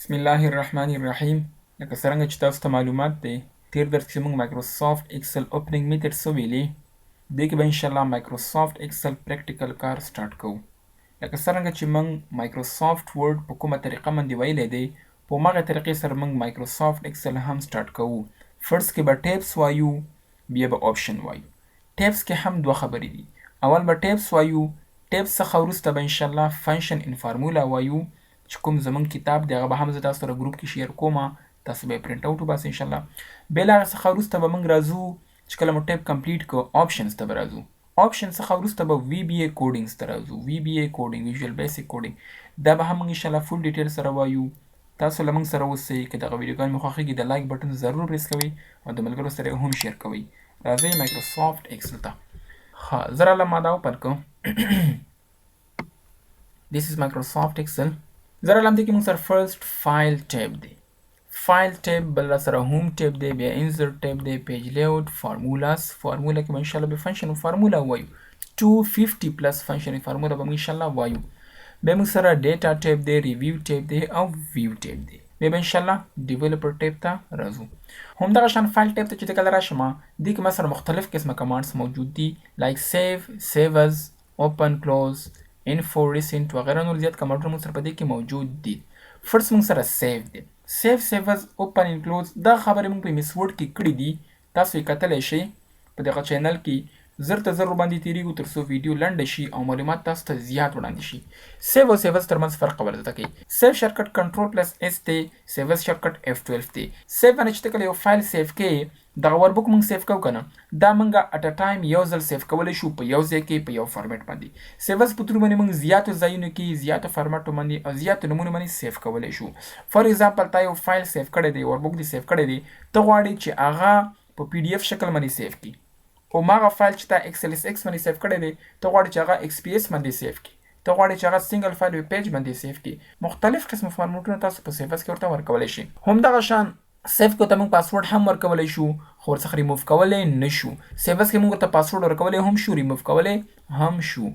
بسم الله الرحمن الرحیم. لکه څرنګه چې تاسو ته معلومات دی، تیر درس کې موږ مایکروسافټ ایکسل اوپننګ میتھډ څه ویلي، دې کې به انشاءالله مایکروسافټ ایکسل پریکټیکل کار سټارټ کوو. لکه څرنګه چې موږ مایکروسافټ ورډ په کومه طریقه باندې ویلی دی، په هماغې طریقې سره موږ مایکروسافټ ایکسل هم سټارټ کوو. فرست کې به ټیپس وایو، بیا به آپشن وایو. ټیپس کې هم دوه خبرې دي. اول به ټیپس وایو، ټیپس څخه وروسته به انشاءالله فنکشن ان فارمولا وایو، چې کوم زمونږ کتاب دی هغه به هم زه تاسو سره ګروپ کې شیر کوم، تاسو به یې پرنټ اوټ وباسئ انشاءالله. بیا له هغه څخه وروسته به موږ راځو، چې کله مو ټیپ کمپلیټ کړو آپشنز ته به راځو. آپشن څخه وروسته به وی بی ای کوډینګز ته راځو، وی بی ای کوډینګ، ویژوال بیسیک کوډینګ، دا به هم موږ انشاءالله فول ډیټیل سره وایو. تاسو له موږ سره اوسئ. که دغه ویډیوګانې مو خوښیږي، د لایک بټن ضرور پریس کوئ او د ملګرو سره یې هم شیر کوئ. راځئ مایکروسافټ ایکسل ته. ښه، زه رالم، ما دا اوپن کړم. This is Microsoft Excel. زه رالم، دې کې موږ سره فرست فایل ټیب دی، فایل ټیب، بل را سره هوم ټیب دی، بیا انسرټ ټیب دی، پیج لیاوټ، فارمولاز. فارمولا کې به انشاءالله به فنکشن فارمولا وایو، 250 پلس فنکشن فارمولا به موږ انشاءالله وایو. بیا موږ سره ډیټا ټیب دی، ریویو ټیب دی او ویو ټیب دی. بیا به انشاءالله ډیولپر ټیب ته راځو. همدغه شان فایل ټیب ته چې کله راشم، دې کې ما سره مختلف قسمه کمانډز موجود دي، لایک سیو، سیو از، اوپن، کلوز، انفو، ریسنټ وغیرہ، نور زیات کمانډونه موږ سره په دې کې موجود دي. فرست موږ سره سیو دی. سیو، سیو از، اوپن اینډ کلوز، دا خبرې موږ په میس ورډ کې کړې دي، تاسو یې کتلی شئ په دغه چینل کې. زر تر زر باندې تیریږو تر څو ویډیو لنډه شي او معلومات تاسو ته زیات وړاندې شي. سیو او سیو از ترمنځ فرق ورته کوي. سیو شارټکټ کنټرول پلس اس دی، سیو از شارټکټ اف 12 دی. سیو باندې چې کله یو فایل سیو کې، دغه وربوک موږ سیو کوو کنه، دا موږ اټ ا ټایم یو ځل سیو کولی شو په یو ځای کې په یو فارمیټ باندې. سیو از په ترو باندې موږ زیاتو ځایونو کې، زیاتو فارمیټو باندې او زیاتو نمونو باندې سیو کولی شو. فار ایگزامپل، تا یو فایل سیو کړی دی، وربوک دی سیو کړی دی، ته غواړې چې هغه په پی ډی اف شکل باندې سیو کړي، او ماغه فایل چې تا ایکس ال اس ایکس باندې سیو کړی دی، ته غواړې چې هغه ایکس پی اس باندې سیو کړي، ته غواړې چې هغه سنگل فایل ویب پیج باندې سیو کړي، مختلف قسم فارمټونه تاسو په سیو اس کې ورته ورکولی شئ. همدغه شان سیو کو ته موږ پاسورډ هم ورکولی شو، خو ورڅخه ریموو کولی نه شو. سیو اس کې موږ ورته پاسورډ ورکولی هم شو، ریموو کولی هم شو.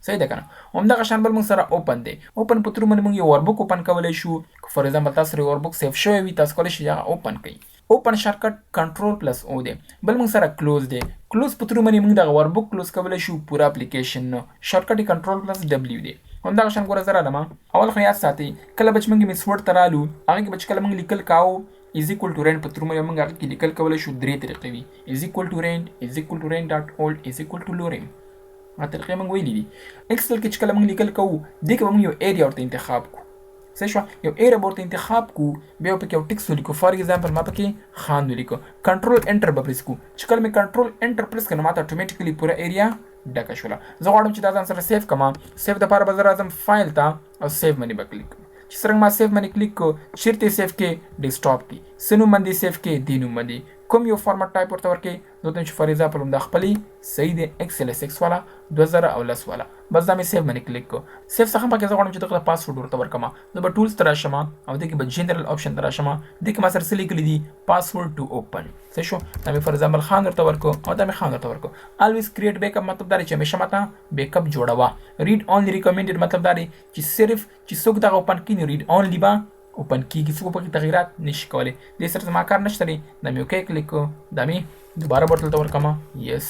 صحیح ده کنه؟ همدغه شان بل موږ سره اوپن دی. اوپن په ترو باندې موږ یو وربوک اوپن کولی شو. فار ایگزامپل، تاسو سره یو وربوک سیو شوی وي، تاسو کولی شئ هغه اوپن کړئ. اوپن شارټکټ کنټرول پلس او دی. بل موږ سره کلوز دی. کلوز په ترو باندې موږ دغه وربوک کلوز کولی شو، پوره اپلیکیشن نه. شارټکټ کنټرول پلس ډبلیو دی. همدغه شان ګوره، زه رالم. اول خو یاد ساتئ، کله به چې موږ میس ورډ ته رالو، هغه کې به چې کله موږ لیکل کاوه از ایکوال ټو رینډ په ترو باندې موږ هغه کې لیکل کولی شو. درې طریقې وي: از ایکوال ټو رینډ، از ایکوال ټو رینډ ډاټ اولډ، از ایکوال ټو لوریم. هغه طریقې موږ ویلي دي. ایکسل کې چې کله موږ لیکل کوو، دې کې به موږ یو ایریا ورته انتخاب کړو. صحیح شوه؟ یو ایریا به ورته انتخاب کړو، بیا پکې یو ټکس ولیکو. فار ایگزامپل، ما پکې خان ولیکو، کنټرول انټر به پریس کړو. چې کله مې کنټرول انټر پریس کړ، نو ماته اتوماتیکلی پوره ایریا ډکه شوله. زه غواړم چې دا ځان سره سیو کړم. سیو دپاره به زه راځم فایل ته او سیو باندې به کلیک کوم. چې څرنګه ما سیو باندې کلیک کړو، چېرته یې سیو کړې؟ ډیسکټاپ کې. څه نوم باندې سیو کړې؟ دې نوم باندې. کوم یو فارمټ ټایپ ورته ورکړې؟ زه ورته چې فار ایگزامپل هم دا خپلې صحیح دی، ایکس ال اس ایکس والا 2010 والا. بس دا مې سیو باندې کلیک کړو. سیو څخه پکې زه غواړم چې دغه پاسورډ ورته ورکړم. زه به ټولز ته راشم او دې کې به جنرال آپشن ته راشم. دې کې ما سره څه لیکلي دي؟ پاسورډ ټو اوپن. صحیح شو؟ دا مې فار ایگزامپل خان ورته ورکړو او دا مې خان ورته ورکړو. الویز کریټ بیک اپ مطلب دا دی چې همیشه ماته بیک اپ جوړوه. ریډ اونلی ریکمنډډ مطلب دا دی چې صرف چې څوک دغه اوپن کړي نو ریډ اونلی به اوپن کیږي، څوک پکې تغیرات نشي کولی. دې سره زما کار نشته دی. دا مې اوکی کلیک کړو، دا مې دوباره ورته ورکړم، یس،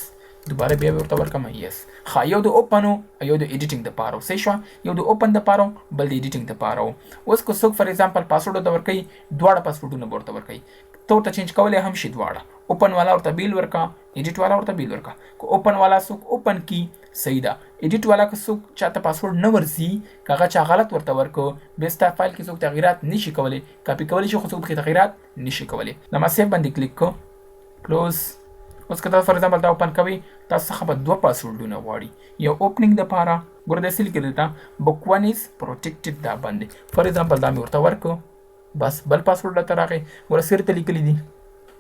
دوباره بیا ورته ورکړم، یس. ښه، یو د اوپن او یو د ایډیټینګ دپاره. صحیح شوه؟ یو د اوپن دپاره، بل د ایډیټینګ دپاره. اوس که څوک فار ایگزامپل پاسورډ ورته ورکوي، دواړه پاسورډونه به ورته ورکوي، ته ورته چینج کولی هم شي دواړه. اوپن والا ورته بیل ورکا، ایډیټ والا ورته بیل ورکا. که اوپن والا څوک اوپن کی، صحیح ده. ایډیټ والا که څوک چاته پاسورډ نه ورځي، که هغه چا غلط ورته ورکو، بیا ستا فایل کې څوک تغیرات نشي کولی. کاپي کولی شي خو څوک پکې تغیرات نشي کولی. دا ما سیو باندې کلیک کو، کلوز. اوس که تاسو فار ایگزامپل دا اوپن کوئ، تاسو څخه به دوه پاسورډونه غواړي، یو اوپنینګ دپاره. ګوره، داسې لیکل دلته بوک ون از پروټیکټډ. دا باندې فار ایگزامپل دا مې ورته ورکړو، بس بل پاسورډ راته راغی. ګوره، چېرته لیکلي دي؟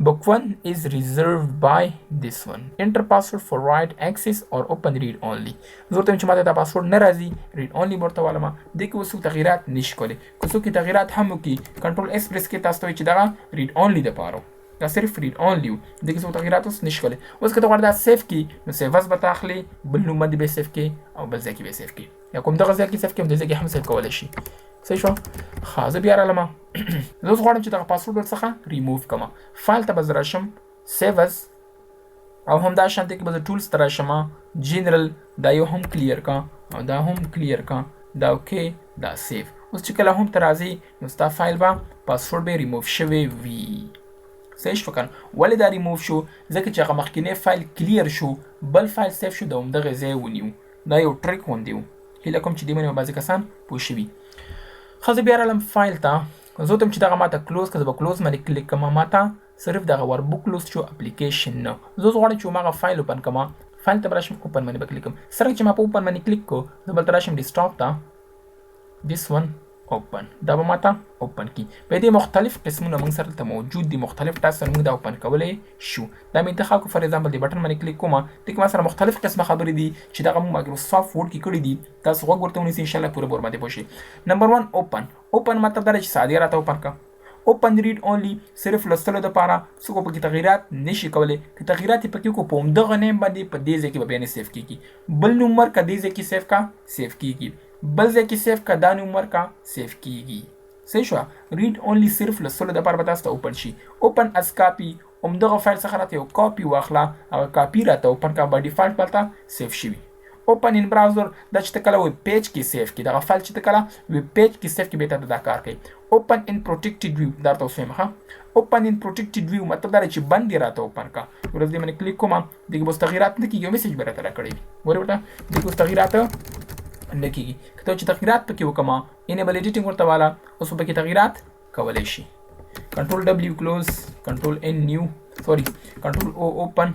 Book 1 is reserved by this one. Enter password for write access or open read only. زه ورته وایم چې ماته دا پاسورډ نه راځي، read only به ورته والم. دې کې اوس څوک تغیرات نشي کولی. که څوک یې تغیرات هم وکړي، کنټرول اس پریس کړئ، تاسو ته وایي چې دغه read only دپاره. دا صرف read only وو، دې کې څوک تغیرات اوس نشي کولی. اوس که ته غواړې دا save کړي نو save as به ته اخلې، بل نوم باندې به یې save کړې او بل ځای کې به یې save کړې، یا کوم دغه ځای کې save کړې، دې ځای کې هم save کولی شي. صحیح شو؟ ښه، زه بیا رالم، زه اوس غواړم چې دغه پاسورډ ورڅخه ریموو کړم. فایل ته به زه راشم، save as، او همدا شان دې کې به زه tools ته راشم، جنرال، دا یو هم clear کا او دا هم clear کا، دا okay، دا save. اوس چې کله هم ته راځې نو ستا فایل به پاسورډ به ریموو شوی وي. صحیح شو که نه؟ ولې دا ریموو شو؟ ځکه چې هغه مخکینی فایل clear شو، بل فایل save شو، د همدغې ځای ونیو. دا یو trick غوندې و، هیله کوم چې دې باندې به بعضې کسان پوه شوي. ښه، زه بیا رالم فایل ته، زه ورته چې دغه ماته close که، زه به close باندې کلیک کړم، ماته صرف دغه workbook close شو، اپلیکیشن نه. زه اوس غواړم چې هماغه فایل open کړم، فایل ته به راشم، open باندې به کلیک کړم. څرنګه چې ما په open باندې کلیک کړو، زه بل ته راشم desktop ته، this one open، دا به ماته open کی. په دې مختلف قسمونه موږ سره دلته موجود دي، مختلف ټاسک سره موږ دا open کولی شو. دا مې انتخاب کړو، for example دې بټن باندې کلیک کوم، دې کې ما سره مختلف قسمه خبرې دي چې دغه موږ مایکروسافټ ورډ کې کړي دي. تاسو غوږ ورته ونیسئ، انشاءالله پوره به ورباندې پوه شئ. نمبر 1 open. open مطلب دا دی چې ساده راته open کړه. open read only صرف لوستلو دپاره، څوک پکې تغیرات نشي کولی. که تغیرات یې پکې وکړو په همدغه name باندې په دې ځای کې به بیا نه save کېږي. بل نوم ورکړه، دې ځای کې save کا، save کېږي. بل ځای کې save کا، دا نوم ورکړه، save کېږي. صحیح شوه؟ read only صرف لوستلو دپاره به تاسو ته open شي. open as copy همدغه فایل څخه راته یو کاپي واخله، هغه کاپي راته open کا، by default به هلته save شوي. open in browser دا چې ته کله web page کې save کړې، دغه فایل چې ته کله web page کې save کړې بیا ته دا کار کوي. open in protected view دا درته اوس وایم. ښه، open in protected view مطلب دا دی چې بند یې راته open کړه. ورځ دې باندې کلیک کوم، دې کې به اوس تغیرات نه کېږي، یو message به راته راکړی وي. ګورې ورته، دې کې اوس تغیرات نه کېږي. که ته چې تغیرات پکې وکړم، enable editing ورته واله، اوس به پکې تغیرات کولی شي. control W close، control N new، sorry control O open،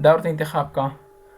دا ورته انتخاب کا.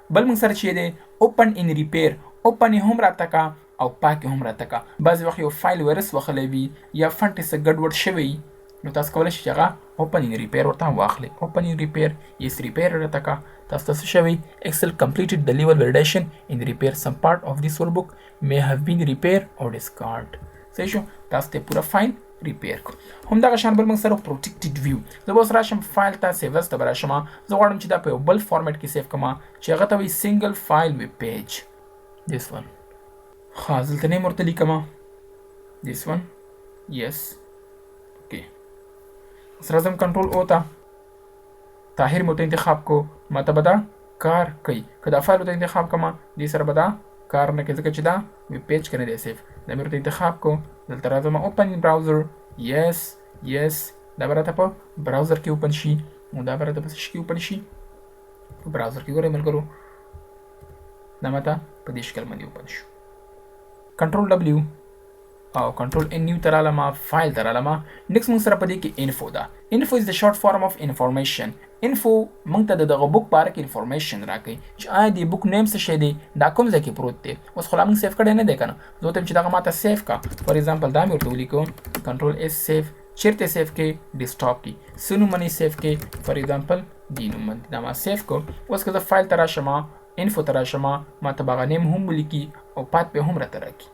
بل موږ سره چې دی open in repair، open یې هم راته کا او پاک یې هم راته کا. بعضې وخت یو فایل ویروس وهلی وي یا font یې څه ګډوډ شوی، نو تاسو کولی شئ چې هغه open in repair ورته واخلئ. open in repair، yes repair راته کا. تاسو ته څه شوی؟ Excel completed the level validation in repair، some part of this workbook may have been repair or discard. صحیح شو؟ تاسو ته پوره فایل repair کړو. همدغه شان بل موږ سره protected view. زه به اوس راشم فایل ته، save as ته به راشم. زه غواړم چې دا په یو بل فارمټ کې save کړم چې هغه ته وایي single file web page، this one. ښه، زه دلته name ورته لیکم، this one، yes، okay. اوس راځم control O ته، طاهر مې ورته انتخاب کړو، ما ته به دا کار کوي. که دا فایل ورته انتخاب کړم، دې سره به دا کار نه کوي، ځکه چې دا web page کې نه دی save. دا مې ورته انتخاب کړو، دلته راځم open in browser، yes yes، دا به راته په browser کې open شي، نو دا به راته په څه شي کې open شي؟ په browser کې. ګورئ ملګرو، دا ماته په دې شکل باندې open شو. control W او control N new ته رالم، فایل ته رالم. next موږ سره په دې کې info ده. info is the short form of information. info موږ ته د دغه book په اړه کې information راکوي چې آیا د book name څه شی دی، دا کوم ځای کې پروت دی. اوس خو لا موږ save کړی نه دی که نه، زه ورته وایم چې دغه ماته save کا. for example دا مې ورته ولیکو، control S save. چېرته save کې؟ desktop کې. څه نوم باندې save کې؟ for example دې نوم باندې دا ما save کړو. اوس که زه فایل ته راشم، info ته راشم، ما ته به هغه name هم ولیکي او path به هم راته راکړي.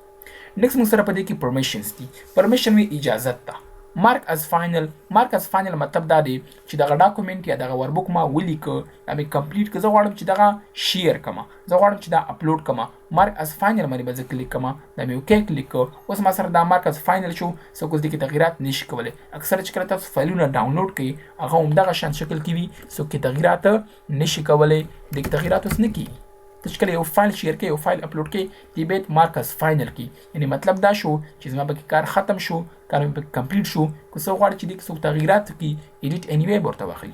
next موږ سره په دې کې permissions دي. permission وی اجازت ده. mark as final. mark as final مطلب دا دی چې دغه document یا دغه workbook ما ولیکه، دا مې complete کړ، زه غواړم چې دغه share کړم، زه غواړم چې دا اپلوډ کړم. mark as final باندې به زه کلیک کړم، دا مې okay کلیک کړ. اوس ما سره دا mark as final شو، څوک اوس دې کې تغیرات نشي کولی. اکثره چې کله تاسو فایلونه ډاونلوډ کړئ هغه همدغه شان شکل کې وي، څوک کې تغیرات نشي کولی، دې کې تغیرات اوس نه کیږي. ته چې کله یو فایل share کړې، یو فایل اپلوډ کړې، دی باید mark as final کړي. یعنی مطلب دا شو چې زما پکې کار ختم شو، کار مې پکې complete شو. که څوک غواړي چې دې کې څوک تغیرات وکړي، edit anyway به ورته واخلي.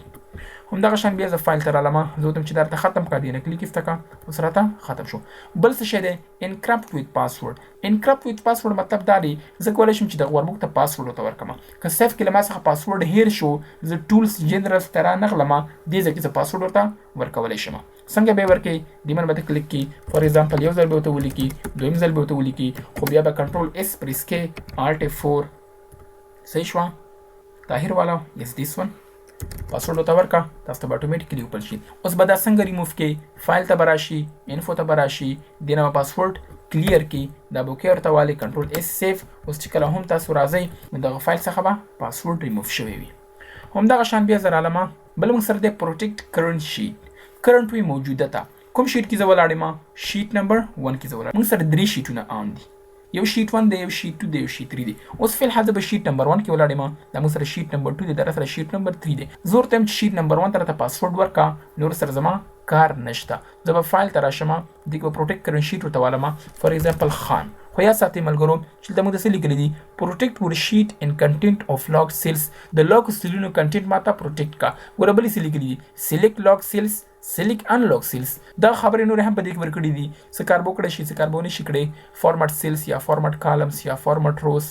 همدغه شان بیا زه فایل ته رالم، زه ورته چې دا راته ختم کړه، دې نه کلیک ایسته کړه، اوس راته ختم شو. بل څه شی دی؟ encrypt with password. encrypt with password مطلب دا دی زه کولی شم چې دغه workbook ته پاسورډ ورته ورکړم. که save کې له ما څخه پاسورډ هیر شو، زه tools general ته رانغلم، دې ځای کې زه پاسورډ ورته ورکولی شم. څنګه به یې ورکوي؟ دې باندې به ته کلیک کړي، for example یو ځل به ورته ولیکي، دویم ځل به ورته ولیکي، خو بیا به control S press کړي، alt F4. صحیح شوه؟ طاهر والا، yes this one. password ورته ورکړه، تاسو ته به automatically open شي. اوس به دا څنګه ریموو کړي؟ فایل ته به راشي، info ته به راشي، دې نه به password clear کړي، دا به okay ورته والي، control S save. اوس چې کله هم تاسو راځئ نو دغه فایل څخه به پاسورډ ریموو شوی وي. همدغه شان بیا زه رالم، بل موږ سره دی protect current sheet. Current وی موجوده ته کوم sheet کې زه ولاړ یم؟ Sheet number 1 کې زه ولاړ. موږ سره درې sheet ونه on دي، یو sheet 1 دی، یو sheet 2 دی، یو sheet 3 دی. اوس فی الحال زه به sheet number 1 کې ولاړ یم. دا موږ سره sheet number 2 دی، دا سره sheet number 3 دی. زه ورته وایم چې sheet number 1 ته راته پاسورډ ورکړه، نور سره زما کار نشته. زه به فایل ته راشم، دې کې به protect current sheet ورته والم، for example خان. خو یاد ساتئ ملګرو چې دلته موږ څه لیکلي دي؟ Protect worksheet and content of locked cells. د lock سیلونو content ماته protect کا. ګوره بلې څه لیکلي دي؟ Select locked cells، select unlocked cells. دا خبرې نورې هم په دې کې ورکړي دي، څه کار به وکړی شي، څه کار به ونه شي کړی. Format cells یا format columns یا format rows،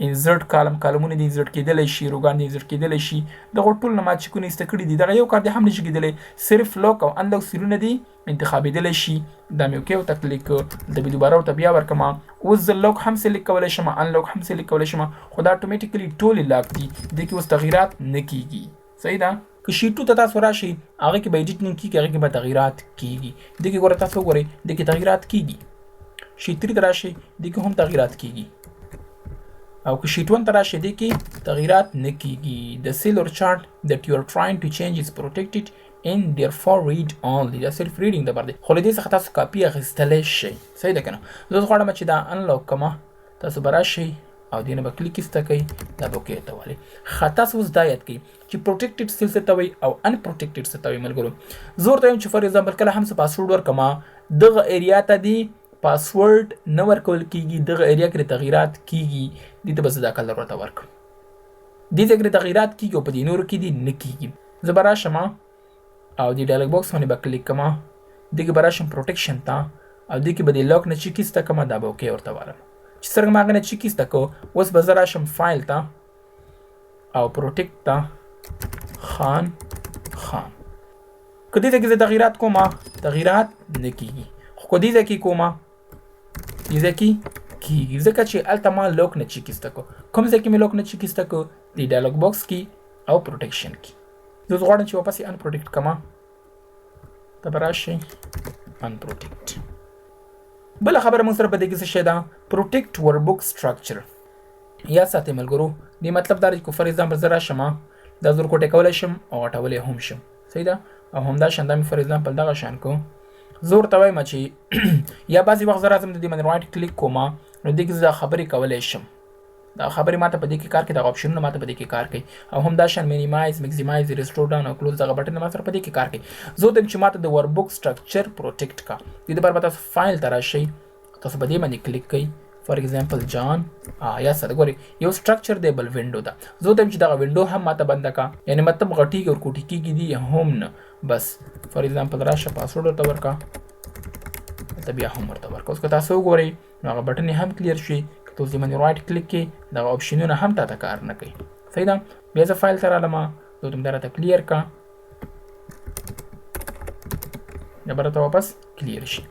insert column، کالمونه دي insert کېدلی شي، row ګان دي insert کېدلی شي. دغه ټول نه ما چکونه ایسته کړي دي. دغه یو کار دې هم نشي کېدلی، صرف lock او unlock سیلونه دي انتخابېدلی شي. دا مې okay ورته کلیک، دلته به دوباره ورته بیا ورکړم. اوس زه lock هم select کولی شم، unlock هم select کولی شم، خو دا automatically ټولې lock دي، دې کې اوس تغیرات نه کیږي. صحیح ده؟ که sheet 2 ته تاسو راشئ، هغه کې به editing کیږي، هغه کې به تغیرات کیږي. دې کې ګوره، تاسو وګورئ، دې کې تغیرات کیږي. Sheet 3 ته راشئ، دې کې هم تغیرات کیږي. او که sheet 1 ته راشئ، دې کې تغیرات نه کیږي. The cell or chart that you are trying to change is protected and therefore read only. دا صرف reading د بر دی، خو له دې څخه تاسو کاپي اخیستلی شئ. صحیح ده که نه؟ زه اوس غواړم چې دا unlock کړم. تاسو به راشئ او دې نه به کلیک ایسته کوئ، دا به okay ته والي. ښه، تاسو اوس دا یاد کړئ چې protected cell څه ته وایي او unprotected څه ته وایي. ملګرو، زه ورته وایم چې for example کله هم څه پاسورډ ورکړم، دغه area ته دی پاسورډ نه ورکول کیږي، دغه area کې تغیرات کیږي. دې ته به زه دا color ورته ورکړم. دې ځای کې تغیرات کیږي او په دې نورو کې دي نه کیږي. زه به راشم او دې dialog box باندې به کلیک کوم، دې کې به راشم protection ته او دې کې به د lock نه check ایسته کوم، دا به okay ورته والم. چې څرنګه ما هغه نه check ایسته کو، اوس به زه راشم فایل ته او protect ته، خان خان. که دې ځای کې زه تغیرات کوم، تغیرات نه کیږي، خو که دې ځای کې کوم، دې ځای کې کیږي، ځکه چې هلته ما lock نه check ایسته کو. کوم ځای کې مې lock نه check ایسته کو؟ د dialog box کې او protection کې. زه اوس غواړم چې واپس یې unprotect کړم، ته به راشئ unprotect. بله خبره موږ سره په دې کې څه شی ده؟ Protect workbook structure. یاد ساتئ ملګرو، دې مطلب دا دی چې for example زه راشم، دا زه ورکوټی کولی شم او غټولی هم شم. صحیح ده؟ او همدا شان دا مې for example دغه شان کو. زه ورته وایم چې یا بعضې وخت زه راځم، د دې باندې right click کوم، نو دې کې زه دا خبرې کولی شم. دا خبرې ماته په دې کې کار کوي، دغه option ونه ماته په دې کې کار کوي. او همدا شان minimize، maximize، restore down او close، دغه بټن ما سره په دې کې کار کوي. زه ورته وایم چې ماته د workbook structure protect کا. دې لپاره به تاسو فایل ته راشئ، تاسو په دې باندې کلیک کړئ، for example جان. یا سره ګورئ، یو structure دی، بل window ده. زه ورته وایم چې دغه window هم ماته بنده کا، یعنی مطلب غټیږي او کوټي کیږي دی هم نه. بس for example راشه، پاسورډ ورته ورکا، دلته بیا هم ورته ورکا. اوس که تاسو وګورئ، نو هغه بټن هم clear شي. که ته اوس دې باندې right click کې، دغه option ونه هم تاته کار نه کوي. صحیح ده؟ بیا زه فایل ته رالم، زه ورته دا راته clear کا، دا به راته واپس clear شي.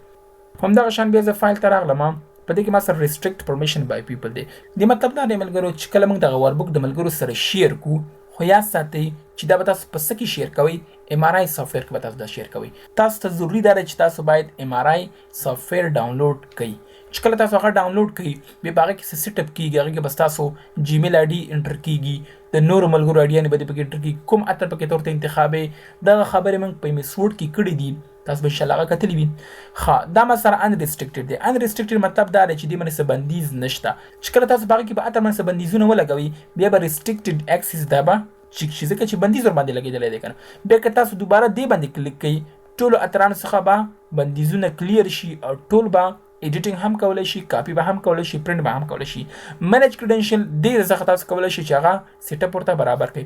همدغه شان بیا زه فایل ته راغلم، په دې کې ما سره restrict permission by people دی. دې مطلب دا دی ملګرو چې کله موږ دغه workbook د ملګرو سره share کو، خو یاد ساتئ چې دا به تاسو په څه کې share کوئ؟ MRI software کې به تاسو دا share کوئ. تاسو ته ضروري دا ده چې تاسو باید MRI software download کړئ. چې کله تاسو هغه download کړئ، بیا په هغه کې څه setup کیږي، هغه کې به ستاسو Gmail ID enter کیږي، د نورو ملګرو ID یانې به دې پکې enter کیږي، کوم author پکې ته ورته انتخابې. دغه خبرې موږ په MS Word کې کړې دي، تاسو به انشاءالله هغه کتلي وي. ښه، دا ما سره unrestricted دی. Unrestricted مطلب دا دی چې دې باندې څه بندیز نشته. چې کله تاسو په هغه کې په author باندې څه بندیزونه ولګوئ، بیا به restricted access دا به check شي، ځکه چې بندیز ورباندې لګېدلی دی که نه. بیا که تاسو دوباره دې باندې کلیک کړئ، ټولو author انو څخه به بندیزونه clear شي او ټول به editing هم کولی شي، کاپي به هم کولی شي، پرنټ به هم کولی شي. Manage credential، دې څخه تاسو کولی شئ چې هغه setup ورته برابر کړئ.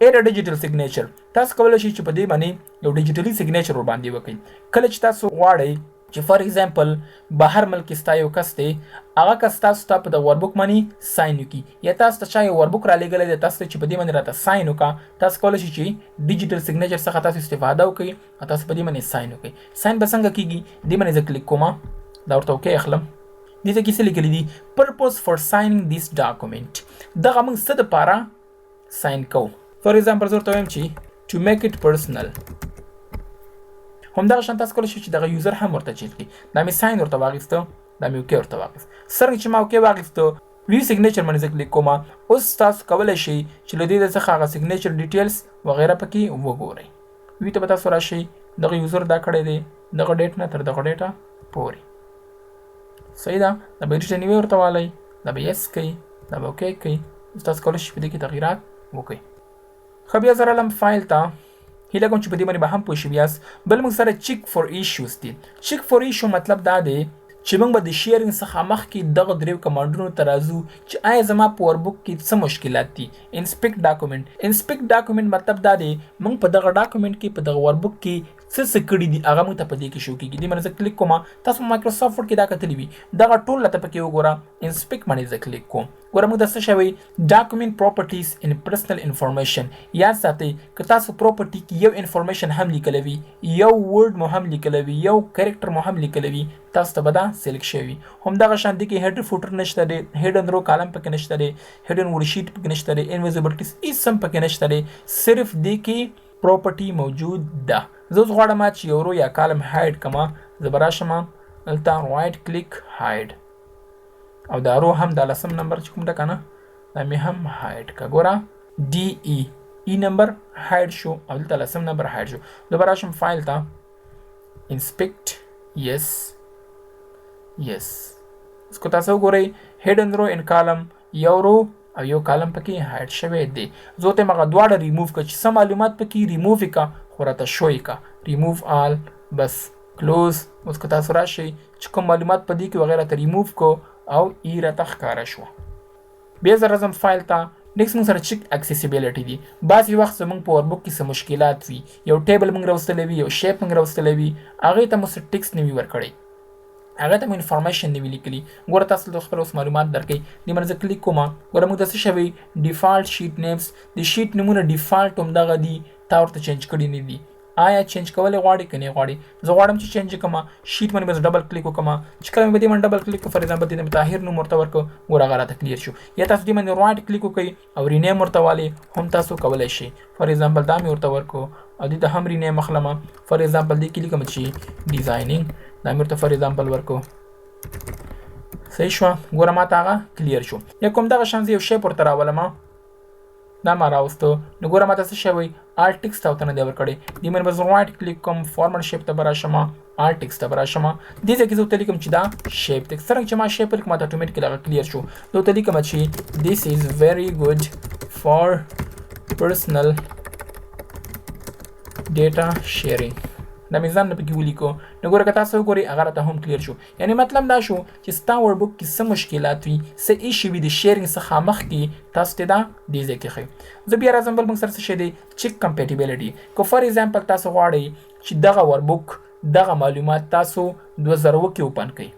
Add digital signature، تاسو کولی شئ چې په دې باندې یو ډیجیټلي signature ورباندې وکړئ. کله چې تاسو غواړئ چې for example بهر ملک کې ستا یو کس دی، هغه کس تاسو ته په دغه workbook باندې sign وکړي، یا تاسو ته چا یو workbook را لېږلی دی، تاسو ته چې په دې باندې راته sign وکړه، تاسو کولی شئ چې digital signature څخه تاسو استفاده وکړئ او تاسو په دې باندې sign وکړئ. Sign به څنګه کیږي؟ دې باندې زه کلیک کوم، دا ورته okay اخلم. دې ته کې څه لیکلي دي؟ Purpose for signing this document، دغه موږ څه دپاره sign کوو؟ For example زه ورته وایم چې to make it personal. همدغه شان تاسو کولی شئ چې دغه user هم ورته change کړئ. دا مې sign ورته واخیسته، دا مې okay ورته واخیست. څرنګه چې ما okay واخیستو، ویو سیګنیچر باندې زه کلیک کوم. اوس تاسو کولی شئ چې له دې ځای څخه هغه سیګنیچر ډیټیلز وغیره پکې وګورئ. وی ته به تاسو راشئ، دغه یوزر دا کړی دی دغه ډیټ نه تر دغه ډیټه پورې، صحیح ده. دا به ریټن وی ورته والی، دا به یس کوي، دا به اوکی کوي. اوس تاسو کولی شئ په دې کې تغیرات وکړئ. ښه، بیا زه رالم فایل ته، هیله کوم چې په دې باندې به هم پوه شوي یاست. بل موږ سره چیک فور ایشوز دي. چیک فور ایشو مطلب دا دی چې موږ به د شیرینګ څخه مخکې دغه دریو کمانډونو ته راځو چې آیا زما په وربوک کې څه مشکلات دي. انسپیکټ ډاکومنټ، انسپیکټ ډاکومنټ مطلب دا دی موږ په دغه ډاکومنټ کې په دغه وربوک کې څه څه کړي دي هغه موږ ته په دې کې شو کیږي. دې باندې زه کلیک کوم، تاسو مایکروسافټ ورډ کې دا کتلی وي، دغه ټول راته پکې وګوره. انسپیکټ باندې زه کلیک کوم، ګوره موږ ته څه شوی، ډاکومنټ پراپرټیز ان پرسنل انفارمیشن. یاد ساتئ که تاسو پراپرټي کې یو انفارمیشن هم لیکلی وي، یو ورډ مو هم لیکلی وي، یو کریکټر مو هم لیکلی وي، تاسو ته به دا سلیکټ شوی وي. همدغه شان دې کې هیډر فوټر نشته دی، هیډن رو کالم پکې نشته دی، هیډن ورشیټ پکې نشته دی، انویزیبل ټیکس هیڅ هم پکې نشته دی، صرف دې کې پراپرټي موجود ده. زه اوس غواړم چې یو رو یا کالم هایډ کړم، زه به راشم دلته رایټ کلیک هایډ، او دا رو هم دا لسم نمبر چې کوم ده که نه دا مې هم هایډ که. ګوره ډي ای ای نمبر هایډ شو او دلته لسم نمبر هایډ شو. زه به راشم فایل ته، انسپکټ، یس یس. اوس که تاسو وګورئ هیډن رو ان کالم، یو رو او یو کالم پکې هایډ شوی دی. زه ورته هغه دواړه ریموو کړه چې څه معلومات پکې ریموو یې کړه، خو راته شو یې کړه ریموو آل، بس کلوز. اوس که تاسو راشئ چې کوم معلومات په دې کې وغیره ته ریموو کو او ای راته ښکاره شوه. بیا زه راځم فایل ته. نیکس موږ سره چک اکسیسیبیلیټي دي. بعضې وخت زموږ په وربوک کې څه مشکلات وي، یو ټیبل موږ راوستلی وي، یو شیپ موږ راوستلی وي، هغې ته مو څه ټیکس نه وي ورکړی، هغه ته مو انفارمیشن نه وي لیکلي. ګوره تاسو ته خپل اوس معلومات درکوي. دې باندې زه کلیک کوم، ګوره موږ ته څه شوی، ډیفالټ شیټ نیمز، د شیټ نومونه ډیفالټ همدغه دي، تا ورته چینج کړي نه دي. آیا چینج کول غواړي که نه غواړي؟ زه غواړم چې چینج کړم. شیټ باندې به زه ډبل کلیک وکړم، چې کله مې په دې باندې ډبل کلیک وکړ، فار ایگزامپل دې ته مې طاهر نوم ورته ورکړ، ګوره هغه راته کلیر شو. یا تاسو دې باندې رایټ کلیک وکړئ او رینیم ورته والي هم تاسو کولی شئ. فار ایگزامپل دا مې ورته ورکړو او دې ته هم رینیم اخلم. فار ایگزامپل دې کې لیکم چې ډیزاینینګ، دا مې ورته فار ایگزامپل ورکړو. صحیح شوه، ګوره ما ته هغه کلیر شو. یا کوم دغه شان زه یو شیپ ورته راولم، دا ما راوستو، نو ګوره ما ته څه شی وایي، آل ټیکس ته ورته نه دی ورکړی. دې باندې به زه رایټ کلیک کوم، فارمل شیپ ته به راشم، آل ټیکس ته به راشم. دې ځای کې زه ورته لیکم چې دا شیپ دی. څرنګه چې ما شیپ ولیکم، ما ته اتوماتیکلی هغه کلیر شو. زه ورته لیکم چې دیس از ویری ګوډ فار پرسنل ډیټا شیرینګ، دا مې ځان نه پکې ولیکو. نو ګوره که تاسو وګورئ هغه راته هم کلیر شو. یعنی مطلب دا شو چې ستا وربوک کې څه مشکلات وي، څه ایشو وي د شیرینګ څخه مخکې تاسو ته دا دې ځای کې ښیي. زه بیا راځم بل موږ سره څه شی دی، چک کمپیټیبیلیټي. که فار ایگزامپل تاسو غواړئ چې دغه وربوک دغه معلومات تاسو 2007 کې اوپن کړئ،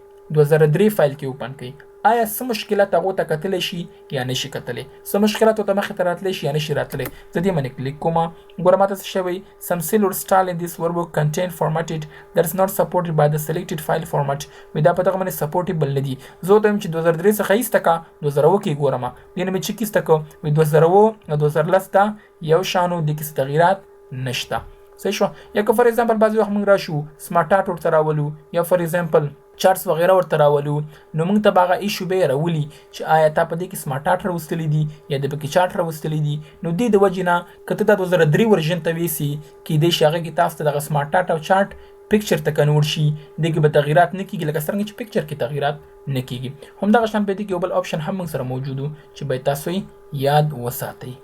2003 فایل کې اوپن کړئ، آیا څه مشکلات هغو ته کتلی شي یا نه شي کتلی، څه مشکلات ورته مخې ته راتلی شي یا نه شي راتلی. زه دې باندې کلیک کوم، ګوره ما ته څه شی وایي، some cellular style in this workbook contain formatted that is not supported by the selected file format. وایي دا په دغه باندې سپورټیبل نه دي. زه ورته وایم چې 2003 څخه ایسته که 2007 کې ګورم، دې نه مې چک ایسته که، وایي 2007 او 2010 ته یو شان و، دې کې څه تغیرات نشته. صحیح شوه. یا که فار ایگزامپل بعضې وخت موږ راشو سمارټ آرټ ورته راولو، یا فار ایگزامپل چارټس وغیره ورته راولو، نو موږ ته به هغه ایشو به یې راولي چې آیا تا په دې کې سمارټ آرټ راوستلي دي یا دې پکې چارټ راوستلي دي. نو دې د وجې نه که ته دا 2003 ورژن ته ویسي، کیدای شي هغه کې تاسو ته دغه سمارټ آرټ او چارټ پکچر ته کنورټ شي، دې کې به تغیرات نه کیږي، لکه څرنګه چې پکچر کې تغیرات نه کیږي. همدغه شان په دې کې یو بل آپشن هم موږ سره موجود و چې باید تاسو یې یاد وساتئ.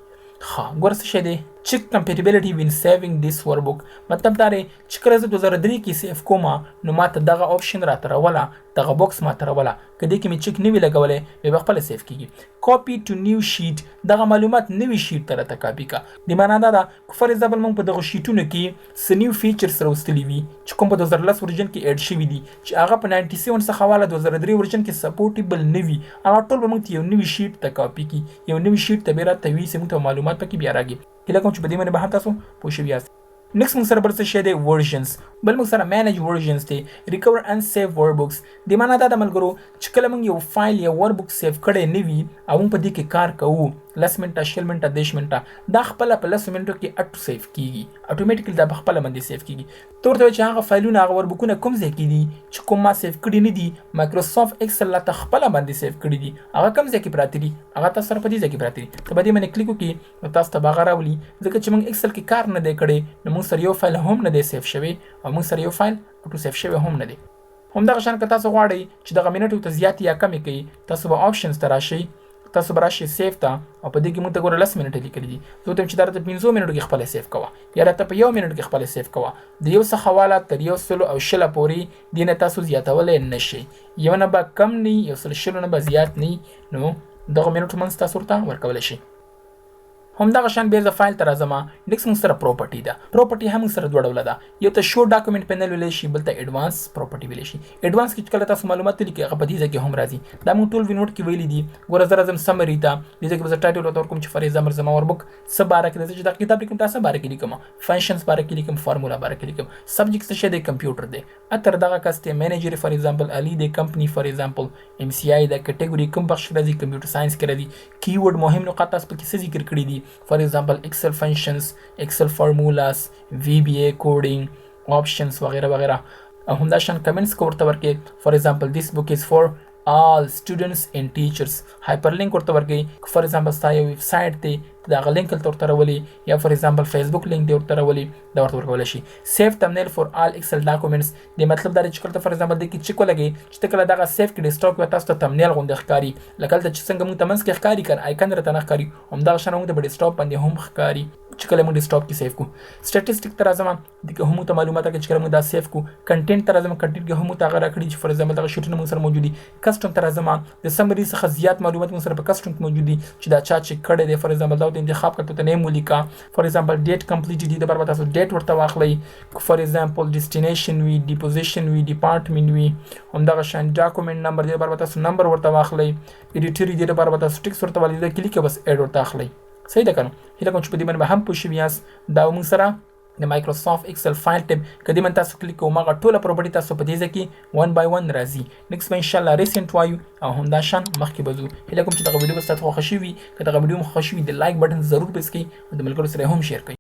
ښه، ګوره څه شی دی، چک کمپیټیبیلیټي وین سیوینګ دیس وربوک. مطلب دا دی چې کله زه 2003 کې سیو کوم، نو ما ته دغه آپشن راته راوله، دغه باکس ما ته راوله، که دې کې مې چک نه وي لګولی بیا به خپله سیو کیږي. کاپي ټو نیو شیټ، دغه معلومات نوي شیټ ته راته کاپي کا. د معنا دا ده که فار ایگزامپل موږ په دغو شیټونو کې څه نیو فیچرز راوستلي وي چې کوم په 2010 ورژن کې اډ شوي دي، چې هغه په 97 څخه واله 2003 ورژن کې سپورټیبل نه وي، هغه ټول به موږ ته یو نوي شیټ ته کاپي کړي، یو نوي شیټ ته به راته ویسي، موږ ته معلومات پکې بیا راګي. هیله کوم چې په دې باندې به هم تاسو پوه شوي یاست. نیکس موږ سره بل څه شی دی، ورژنز. بل موږ سره manage versions دی، recover unsaved workbooks. د معنا دا د ملګرو چې کله موږ یو فایل یا workbook save کړی نه وي او موږ په دې کې کار کوو 10 منټه، 20 منټه، 30 منټه، دا خپله په 10 منټو کې auto save کیږي، automatically دا په خپله باندې save کیږي. ته ورته چې هغه فایلونه، هغه workbook ونه کوم ځای کې دي چې کوم ما save کړي نه دي، Microsoft Excel راته خپله باندې save کړي دي، هغه کوم ځای کې پراته دي، هغه تاسو سره په دې ځای کې پراته دي. ته به دې باندې کلیک وکړي نو تاسو ته به هغه راولي. ځکه چې موږ Excel کې کار نه دی کړی نو موږ سره یو فایل هم نه دی save شوی او موږ سره یو فایل auto save شوی هم نه دی. همدغه شان که تاسو غواړئ چې دغه منټو ته زیات یا کمې کړئ، تاسو به options ته راشئ، تاسو به راشئ save ته او په دې کې موږ ته ګوره 10 منټه لیکلي دي. زه ورته وایم چې دا راته 5 منټو کې خپله save کوه یا راته په 1 منټ کې خپله save کوه. د یو څخه واله تر 120 پورې دې نه تاسو زیاتولی نه شئ، یو نه به کم نه وي، 120 نه به زیات نه وي، نو دغه منټو منځ تاسو ورته ورکولی شئ. همدغه شان بیا زه فایل ته راځم. next موږ سره property ده. property هم موږ سره دوه ډوله ده، یو ته show document panel ویلی شي، بل ته advance property ویلی شي. advance کې چې کله تاسو معلومات ولیکئ هغه په دې ځای کې هم راځي. دا موږ ټول وینوټ کې ویلي دي. ګوره زه راځم summary ته، دې ځای کې به زه title ورته ورکوم چې for example زما workbook څه باره کې ده، زه چې دا کتاب لیکم دا څه باره کې لیکم، functions باره کې لیکم، formula باره کې لیکم، subject څه شی دی، کمپیوټر دی، author دغه کس دی، manager for example علي دی، company for example MCI ده، category کوم بخش کې راځي، computer science کې راځي، keyword مهم نقاط تاسو پکې څه ذکر کړي دي، for example Excel functions، Excel formulas، VBA coding، options وغیرہ وغیرہ. او همدا شان comments کو ورته ورکړئ، for example this book is for all students and teachers، hyperlink ورته ورکړئ. for example ستا یو ویب سایټ دی، د هغه لینک هلته ورته راولي، یا for example Facebook link دی ورته راولي، دا ورته ورکولی شي. save thumbnail for all Excel documents، د مطلب دا دی چې کله ته for example دې کې check ولګوې چې ته کله دغه save کړې desktop کې تاسو ته thumbnail غوندې ښکاري، لکه هلته چې څنګه موږ ته منځ کې ښکاري که نه icon راته نه ښکاري، همدغه شان موږ ته په desktop باندې هم ښکاري چې کله موږ desktop کې save کړو. statistic ته راځم، دې کې هم موږ ته معلومات راکړي چې کله موږ دا save کړو. content ته راځم، content کې هم موږ ته هغه راکړي چې for example دغه sheet ونه موږ سره موجود دي. custom ته راځم، د summary څخه زیات معلومات موږ سره په custom کې موجود دي چې دا چا چې کړی دی. for example دا انتخاب کړه، ته name ولیکه، for example date completed دي، د تاسو date ورته واخلئ، for example destination وي، deposition وي، department وي، همدغه شان document number دی لپاره تاسو number ورته واخلئ، editor دی لپاره تاسو text ورته واخلئ، دا کلیک بس add ورته اخلئ. صحیح ده کنه؟ هیله کوم چې په دې باندې به هم پوه شوي یاست. دا موږ سره د Microsoft Excel file tab که دې باندې تاسو کلیک کوئ هغه ټوله property تاسو په دې ځای کې 1 by 1 راځي. next به انشاءالله recent وایو او همدا شان مخکې به ځو. هیله کوم چې دغه ویډیو به ستاسو خوښه شوي. که دغه ویډیو مو خوښه شوي د like button ضرور پرېس کړئ او د ملګرو سره هم share کړئ.